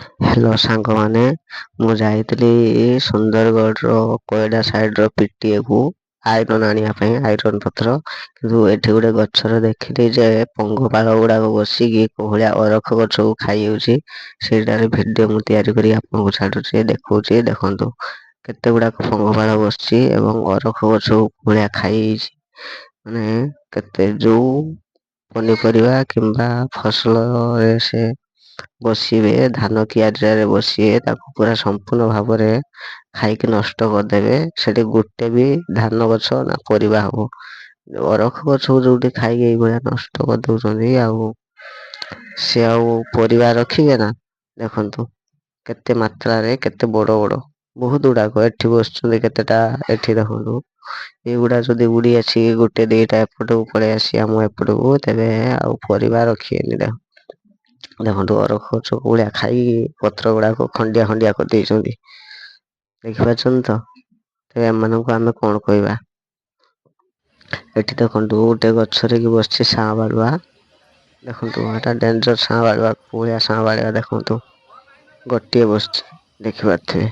Hello ସାଙ୍ଗମାନେ, ମୁଁ ଯାଇଥିଲି ସୁନ୍ଦରଗଡ଼ର କୋଇଡ଼ା ସାଇଡ଼ର ପିଟିଏକୁ ଆଇରନ୍ ଆଣିବା ପାଇଁ, ଆଇରନ୍ ପତ୍ର। କିନ୍ତୁ ଏଠି ଗୋଟେ ଗଛରେ ଦେଖିଲି ଯେ ପଙ୍ଗପାଳ ଗୁଡ଼ାକ ବସିକି କୋଉ ଭଳିଆ ଅରଖ ଗଛକୁ ଖାଇଯାଉଛି। ସେଇଟାରେ ଭିଡ଼ିଓ ମୁଁ ତିଆରି କରି ଆପଣଙ୍କୁ ଛାଡ଼ୁଛି, ଦେଖଉଛି। ଦେଖନ୍ତୁ, କେତେ ଗୁଡ଼ାକ ପଙ୍ଗପାଳ ବସିଛି ଏବଂ ଅରଖ ଗଛକୁ ଭଳିଆ ଖାଇଯାଇଛି। ମାନେ କେତେ ଯୋଉ ପନିପରିବା କିମ୍ବା ଫସଲରେ ସେ ବସିବେ, ଧାନ କିଆରିରେ ବସିବେ, ତାକୁ ପୁରା ସମ୍ପୂର୍ଣ୍ଣ ଭାବରେ ଖାଇକି ନଷ୍ଟ କରିଦେବେ। ସେଠି ଗୋଟେ ବି ଧାନ ଗଛ ନା ପରିବା ହବ। ଅରଖ ଗଛକୁ ଯୋଉଠି ଖାଇକି ଏଇଭଳିଆ ନଷ୍ଟ କରିଦଉଛନ୍ତି, ଆଉ ସେ ଆଉ ପରିବା ରଖିବେ ନା? ଦେଖନ୍ତୁ, କେତେ ମାତ୍ରାରେ, କେତେ ବଡ଼ ବଡ଼, ବହୁତ ଗୁଡ଼ାକ ଏଠି ବସିଛନ୍ତି କେତେଟା। ଏଠି ଦେଖନ୍ତୁ, ଏଇଗୁଡ଼ା ଯଦି ଉଡ଼ି ଆସିକି ଗୋଟେ ଦିଟା ଏପଟକୁ ପଳେଇ ଆସି ଆମ ଏପଟକୁ, ତେବେ ଆଉ ପରିବା ରଖିବେନି। ଦେଖ, ଦେଖନ୍ତୁ, ଅରଖ ଗଛ ଭଳିଆ ଖାଇକି ପତ୍ର ଗୁଡ଼ାକ ଖଣ୍ଡିଆ ଖଣ୍ଡିଆ କରିଦେଇଛନ୍ତି। ଦେଖିପାରୁଛନ୍ତି ତ? ତେବେ ଏମାନଙ୍କୁ ଆମେ କଣ କହିବା? ଏଠି ଦେଖନ୍ତୁ, ଗୋଟେ ଗଛରେ କି ବସିଛି ସାଁ ବାଳୁଆ। ଦେଖନ୍ତୁ, ଏଟା ଡେଞ୍ଜର ସାଁ ବାଳୁଆ ଭଳିଆ ସାଁ ବାଳୁଆ। ଦେଖନ୍ତୁ, ଗୋଟିଏ ବସିଛି, ଦେଖିପାରୁଥିବେ।